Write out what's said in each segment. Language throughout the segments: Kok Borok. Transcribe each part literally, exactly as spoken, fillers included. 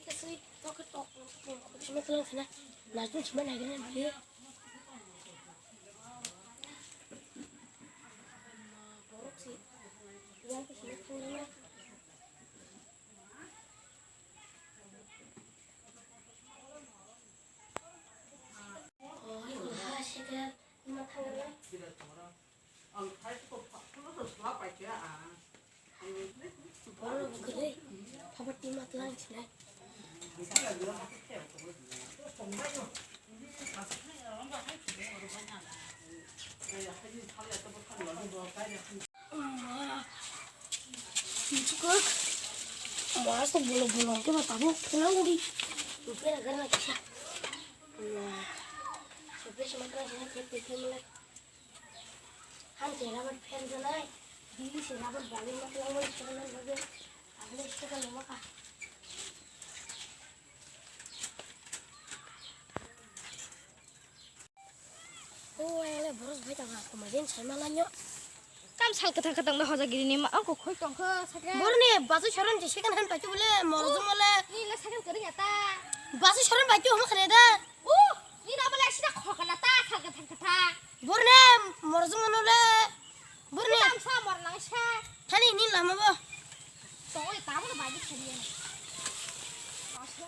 Kasi tok tok tok sima tulang sana. Najun sima nagin na bili. Borok si. Yang ko sima tulang na. Oh, ha, shikar. Ima thangna. Borok gede, phabar tima tlang sinai. Michikok, mas to bolong bolong ke ba tabuk kena uri. Rupiah nagar na kisa. Nah, rupiah semat na sini ke peke mulai. Han se rubber fan janai, dili se rubber bali mak lang wali se lang lagi, agli se kan lama kah. O, ayang le boros bai tang ha, koma jen sai ma lanyo. Kam sal kwthang kwthang no hoja giri ni ma, ang ko khoi tong kho sakhe. Bor ni basu soron je second hand pai tu bole, moro jong bole. Ni le second kari ya ta. Basu soron pai tu hum khare da. O, ni na bole sida khokana ta, sal kwthang kwthang. Borne morjong mano le. Borne. Tam sa mor nang sa. Thani ni lama bo. Tongoi tamo no bagi khani. Aso.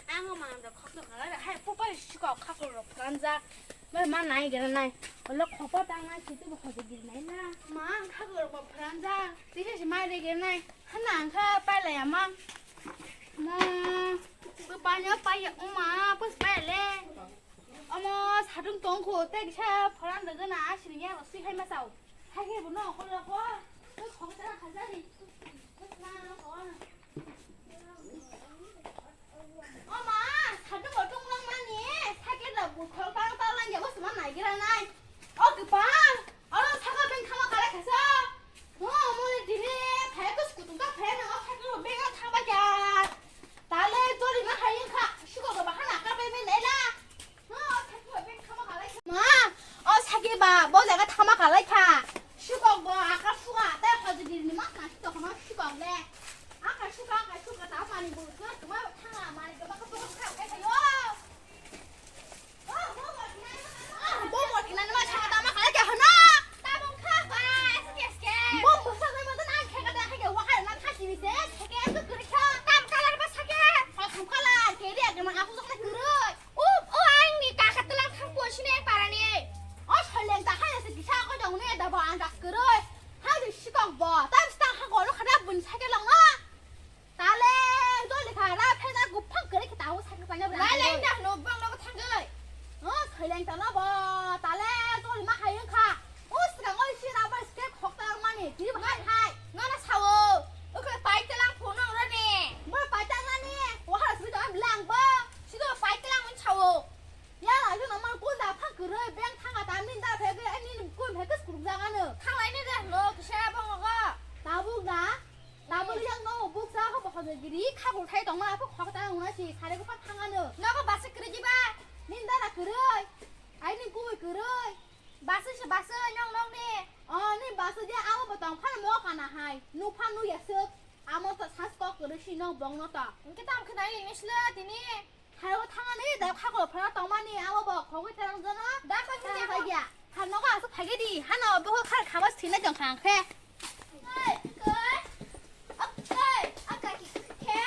Ang mang da khok no kala hai popai sikok khaklo rok pranjak. Mai ma nai gana nai. Olo khopa tang nai situ bo khoje gir nai na. Ma ang khaklo rok pranjak. Tisa si mai de gir nai. Hana ang kha pailai ama. Mo, bo paino paiya oma, pus paile. Omo, sadung tong kho, tei kisa phoran dege na, asini ya, sui hai ma sao. Hai khe bo no, ko lo ko. Ko khong ta kha jani. Ko na ko. Oma, sadung bo tong lang mani, sakle da bo khol pang pang lang ya, bo sma nai gira nai. O kwpal, oro saka beng khama kala khasa. Mo, mo le dine, phaya kus kutung ka phaya na, o sakle beng thang ba ya. Tale jori ma hai kha, shuko ba hana ka be me nela. Mo, o sakle beng khama kala khasa. Ma, o sake ba, bo jaga thama kala kha. Shuko bo aka suga, ta phajugir ni ma ka to khama shuko le. Aka suga, aka suga ta mani bo, ma thang mani ba ka bo kha ka yo. Tale, joli kha, ra phena guphang kwrwi khe tabuk sakhe paina bo. Lai lai, nang no bang no thangwi. O, soileng tano bo, tale joli ma hai wngkha. O, swkang o si rubber script khok ta mani, tini bo hai hai. Nono sao, o khe pai telang phone no rani. Bo pai telang nani, o ha sui da lang bo, si do pai telang mun sao. Ya la, yo no mar kun da phang kwrwi, beng thanga ta min da phe, ani kun phe kus kuruk jaga no. Thanglai ni de, no kisa bang no go. Tabuk da. Tabuk yang no buksa ho bo hodo giri kha bo thai tong ma pho khok ta ngna si sare ko pa thang ano. Nogo basa kwrwi jiba. Nin dara kwrwi. Ai nin kubui kwrwi. Basa se basa nyong nong ni. O ni basa je abo bo tong phan mo kana hai. Nu phan nu ya suk. Amo to sas kok kwrwi si no bong no to. Engke tam khnai ni sle tini. Hai o thangani da khaklo phana tongmani abo bo khogwi therang jono. Da khoi thangya. Hai ya. Ha nogo asuk phage di. Hano bo khar khabas thina jong khang khe. Oi, koi. Oi, aka ki khe.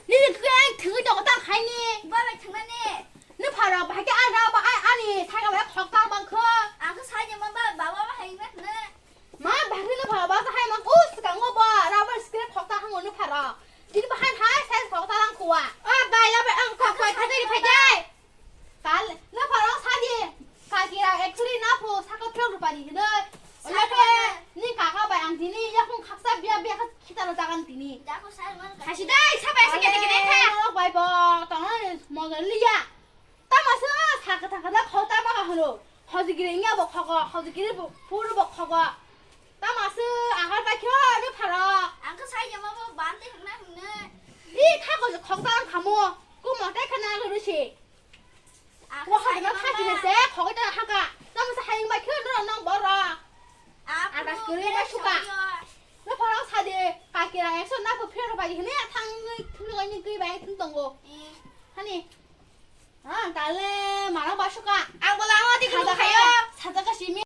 Ni ni khe thangwi jong ta khaini. Ba bai thangnani. Ni pharo bhai ke ana ba ai ani saga ba khok ta bang kho. Ang khe sai jong ba ba ba hai na na. Ma, bahri no pha, ba ka hai ma, us ka ngo ba, rubber scrap khok ta hango no pharo. Din ba hai hai, size khok ta lang kuwa. O, bai, rubber, ang khok khok ta dei phai dei. Kal, no pharo sa di. Ka ki ra, actually na pho, sa ka phrok rupa di hino. Ola ke, ni ka ka bai ang dini, ya khung khaksa bia bia kha khita lo takan dini. Khasi dai, sa bai sa kene kene kha. Bai bo, tong mo liya. Tama se sa kha thang kha khok ta ma ka holo. Hojigiri nya bo khogo, hojigiri bo puru bo khogo. Tama se agar ba kyo no pharo. Ang khe sai jama bo ban te hna hna. I kha ko khok ta ang khamo. Ko mo te khana lo ri se. Ko ha ma kha kine se khok ta ha ka. Uri ba suka. No parang sade, kaki rang ekso na po phiro pai hene thang ni thulu ni gui bai thum tongo. Hani. Ah, tale marang ba suka. Ang bola ang ati Sada khayo. Kaya, sada ka simi.